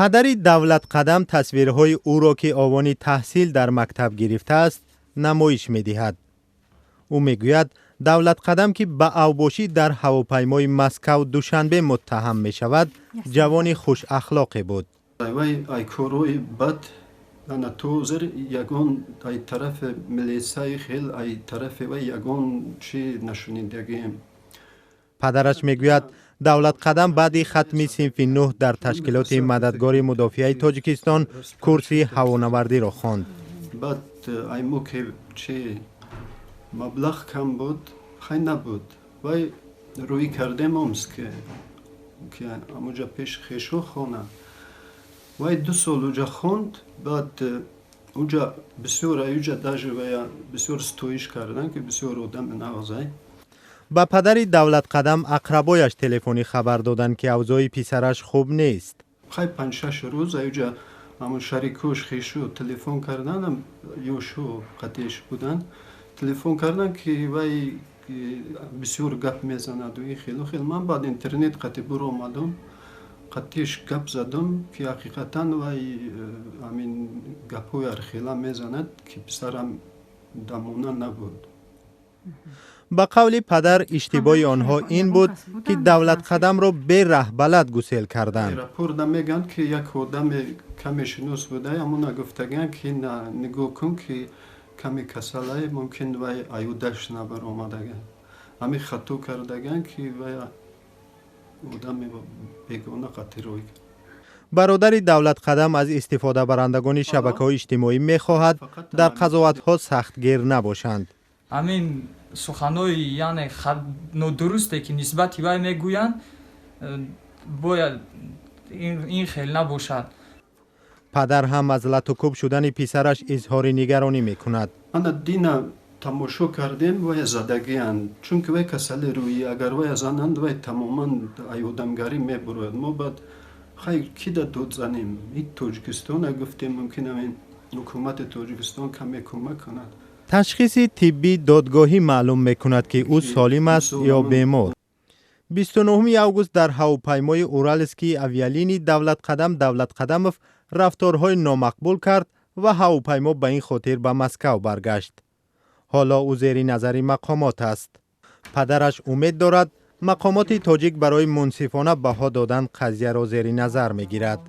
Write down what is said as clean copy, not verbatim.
Падари Давлатқадам тасвирҳои ӯро, ки овони таҳсил дар мактаб гирифтааст, намоиш медиҳад. Ӯ мегӯяд, Давлатқадам, ки ба авбошӣ дар ҳавопаймои Москав Душанбе муттаҳам мешавад, ҷавони хушахлоқе буд. Вай ай корҳои бад ана то ҳозир ягон ай тарафи милисаи хел, ай тарафи вай ягон чи нашунидагием. Падараш мегӯяд, Давлатқадам баъди хатми синфи нӯҳ дар ташкилоти Мададгори мудофиаи Тоҷикистон курси ҳавонавардиро хонд. Баъд ай мо ки чи маблағ кам буд, хай набуд, вай рӯй кардем Омск, ки амуҷа пеши хешо хона. Вай 2 сол уҷа хонд. Баъд уҷа бисёр, аюҷа даже вая бисёр ситоиш кардан, ки бисёр одами нағзай. Ба падари Давлатқадам ақрабояш телефонӣ хабар доданд, ки авзои писараш хуб нест. Хай, 5-6 рӯз аюҷа ҳамун шарикош, хешу телефон кардан, ёшу қатеш буданд, телефон кардан, ки вай бисёр гап мезанаду ин хелу хел. Ман баъд интернет қати буромадам, қатиш гап задам, ки ҳақиқатан вай ҳамин гапҳои архела мезанад, ки писарам дамона набуд. Ба қавли падар, иштибоҳи онҳо ин буд, ки Давлатқадамро бераҳбалад гусел карданд. Аэропорта мегӯянд, ки як одаме каме шинос буда, ҳамона гуфтагианд, ки нигоҳ кун, ки каме касалае, мумкин вай аюдаш набаромадага. Ҳамин хато кардагианд, ки вай одами бегона қатӣ рӯй кард. Бародари Давлатқадам аз истифодабарандагони шабакаҳои иҷтимоӣ мехоҳад, дар қазоватҳо сахтгир набошанд. Ҳамин суханҳои, яъне, нодурусте, ки нисбати вай мегӯянд, бояд ин хел набошад. Падар ҳам аз латукӯб шудани писараш изҳори нигаронӣ мекунад. Ана дина тамошо кардем, вай задагианд, чунки вай касали рӯӣ, агар вай зананд, вай тамоман ай одамгарӣ мебурояд. Мо баъд хай кида дод занем? И Тоҷикистона гуфтем, мумкин ҳамин ҳукумати Тоҷикистон каме кӯмак кунад. Ташхиси тиббии додгоҳӣ маълум мекунад, ки ӯ солим аст ё бемор. 29 август дар ҳавопаймои Уральские авиалинии Давлатқадам Давлатқадамов рафторҳои номақбул кард ва ҳавопаймо ба ин хотир ба Москав баргашт. Ҳоло ӯ зери назари мақомот аст. Падараш умед дорад, мақомоти тоҷик барои мунсифона баҳо додан қазияро зери назар мегирад.